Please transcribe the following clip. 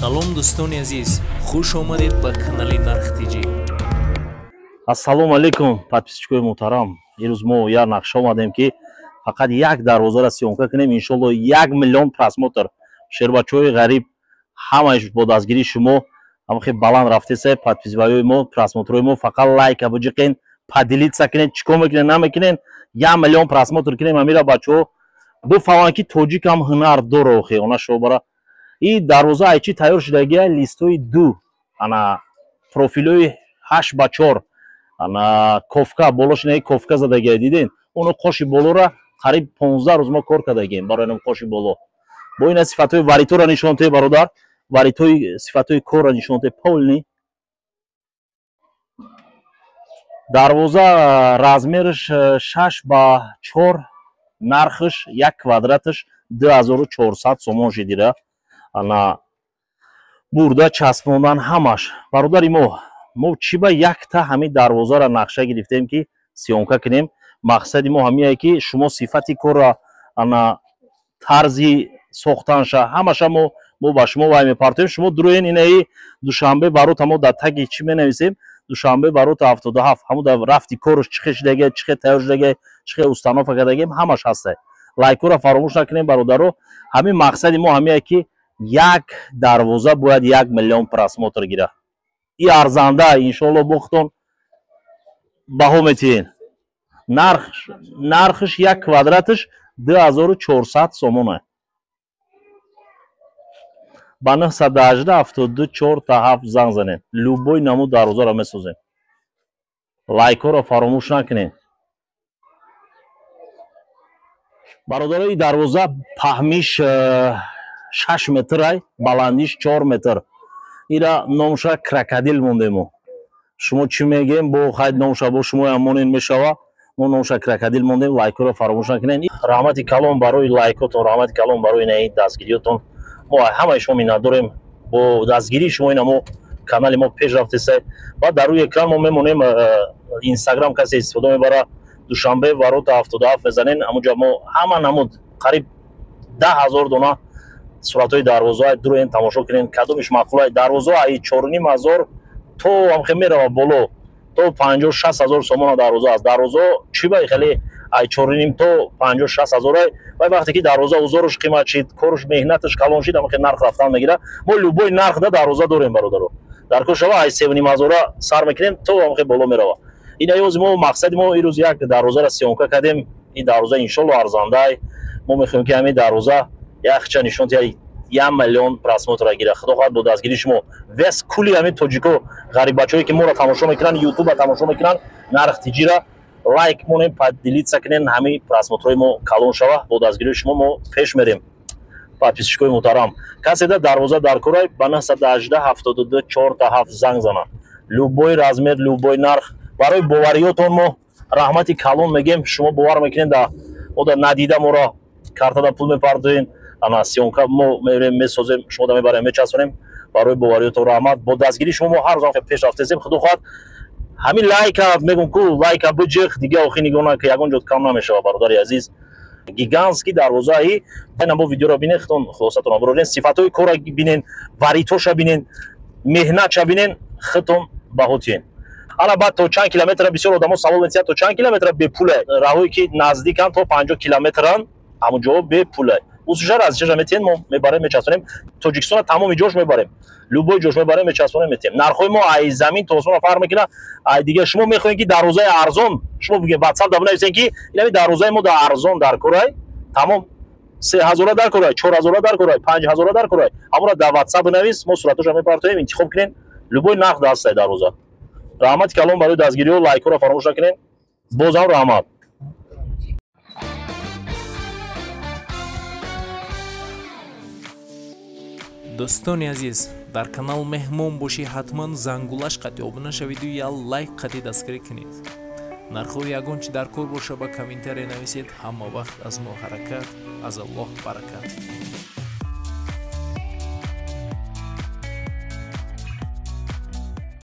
Салом дӯстони азиз, хуш омадед ба канали Нарх ТЖ. Ассалому алайкум, подписчикои муҳтарам. Ирӯз мо як нақша омадем, ки фақат як дарвозаро съёмка кунем. Иншолло 1 миллион просмотр. Шербачаҳои ғариб ҳамааш бо дастгирии шумо ҳамахе баланд рафтеса. Подписваҳои мо, просмотрҳои мо, фақат лайка биҷиқен, поделиться кунед, чӣ кор мекунед, намекунед, 1 миллион просмотр кунем. Амира бачаҳо бифаҳманд, ки тоҷикам ҳунар дора. Охе она шобара и дарвоза ай чӣ тайёр шудагия? Листои ду, ана профилҳои 8 ба 4, ана ковка болош, инаи ковка задагия, диден? Оно қоши болора қариб 15 рӯз мо кор кардагем барои ин қоши боло. Бо ина сифатҳои варитора нишон те, бародар, варитои сифатҳои корра нишон те. Полный дарвоза, размераш 6 ба 4, нархаш як квадраташ 2400 сомон шидира. Ана бурда часпондан ҳамаш. Бародари мо, мо чӣ ба якта ҳамин дарвозаро нақша гирифтем, ки съёмка кунем? Мақсади мо ҳамие, ки шумо сифати корра, ана тарзи сохтанша, ҳамаша мо ба шумо вай мепартоем. Шумо дуроен инаи Душанбе ворота, мо дар таги чӣ менависем? Душанбе ворота 77. Ҳамун дар рафти корш чӣ хел шудагия, чӣ хел тайёр шудагия, чӣ хел установка кардагием, ҳамаш ҳаста. Лайкҳоро фаромӯш накунем, бародаро. Ҳамин мақсади мо ҳамие, ки як дарвоза бояд 1 миллион просмотр гирад. И арзанда, иншоалло, бохтон баҳо метиҳен. Нархш як квадраташ 2400 сомона. Ба 918 72 4 та 7 занг занед. Любой намуд дарвозаро месозем. Лайкҳоро фаромӯш накунед, бародарои. Дарвоза паҳмиш 6 метрай, баландиш 4 метр. Ира номша крокодил мондему. Шумо чӣ мегем? Бо хайд номша бо шумоям монен мешава. Мо номша крокодил мондем. Лайкҳоро фаромӯш накунед. Раҳмати калон барои лайкотон, раҳмати калон барои инаи дастгириётон. Мо ҳамаи шумо миннатдорем. Бо дастгирии шумо ина мо канали мо пеш рафтеса. Баъд дар рӯи экран мо мемонем. Инстаграм касе истифода мебара, Душанбе ворота 77 мезанен. Ҳамунҷа мо ҳама намуд, қариб 10 000 дона суратҳои дарвозаҳо дуроен, тамошо кунен, кадомиш маъқулай. Дарвозаҳо ай 4500 то ҳамхе мерава боло, то 50-60 ҳазор сомона дарвоза аст. Дарвозаҳо чӣ ба хеле ай 4,5 то 50-60 ҳазорай. Вай вақте ки дарвоза узоруш қимат шид, коруш меҳнаташ калон шид, ҳамхе нарх рафтан мегирад. Мо любой нарх да дарвоза дорем, бародаро. Дар кор шава, ай 3500-а сар мекунем, то ҳамхе боло мерава. Ин аёзи мо, мақсади мо ирӯз як дарвозаро съёмка кардем. Ин дарвоза иншолло арзандай. Мо мехоҳем, ки ҳамин дарвоза яхча нишон диҳад, 1 миллион просмотра гирад, худо хоҳад, бо дастгирии шумо. Вес кули ҳамин тоҷико, ғариббачаҳое, ки моро тамошо мекунанд, ютуба тамошо мекунанд, Нарх ТЖ-ра лайк монем, поделиться кунен, ҳамин просмотрҳои мо калон шава. Бо дастгирии шумо мо пеш мерем. Подписчикои муҳтарам, касе да дарвоза дар корай, ба 918 72 4 та 7 занг зана. Любой размер, любой нарх. Барои бовариётон мо раҳмати калон мегем. Шумо бовар мекунед, да мо да надида моро картада пул мепартоен. Ана съёмка мо мерем, месозем, шумо да мебарем, мечаспонем. Барои бовариётон раҳмат. Бо дастгирии шумо мо ҳар рӯз пеш рафтесем, худо хоҳад. Ҳамин лайка мегум ку, лайка биҷиқ, дига охи нигоҳ нака, ягон ҷо кам намешава, бародари азиз. Гигантский дарвозаи бо видеоро бинен, худтон хулосатон бирорен. Сифатҳои кора бинен, варитоша бинен, меҳнатша бинен, худтон баҳо тиҳен. Ана баъд то чанд километра? Бисёр одамо савол метиҳанд, то чанд километра бепуле? Раҳое ки наздикан, то 50 километран, ҳамун ҷо бепуле. Усушара аз чаша метиҳем, мо мебарем, мечаспонем. Тоҷикистона тамоми ҷош мебарем, любой ҷош мебарем, мечаспонем, метиҳем. Нархҳои мо ай замин то осмона фарқ мекунад. Ай дига шумо мехоҳем, ки дарвозаи арзон, шумо бигем, ватсап да бинависем, ки инами дарвозаи мо да арзон дар корай, тамом, 3000-а дар корай, 4000-а дар корай, 5000-а дар корай, ҳамонро дар ватсап бинавис, мо суратҳоша мепартоем, интихоб кунем. Любой нарх дастае дарвоза. Раҳмати калон барои дастгириҳо. Лайкҳоро фаромӯш накунем. Бозам раҳмат. Дӯстони азиз, дар канал меҳмон бошӣ, ҳатман зангулаш қатъи обуна шавиду як лайк қатъи дастгирӣ кунед. Нархҳои ягон чи дар кор боша, ба комментария нависед. Ҳама вақт аз мо ҳаракат, аз Аллоҳ баракат.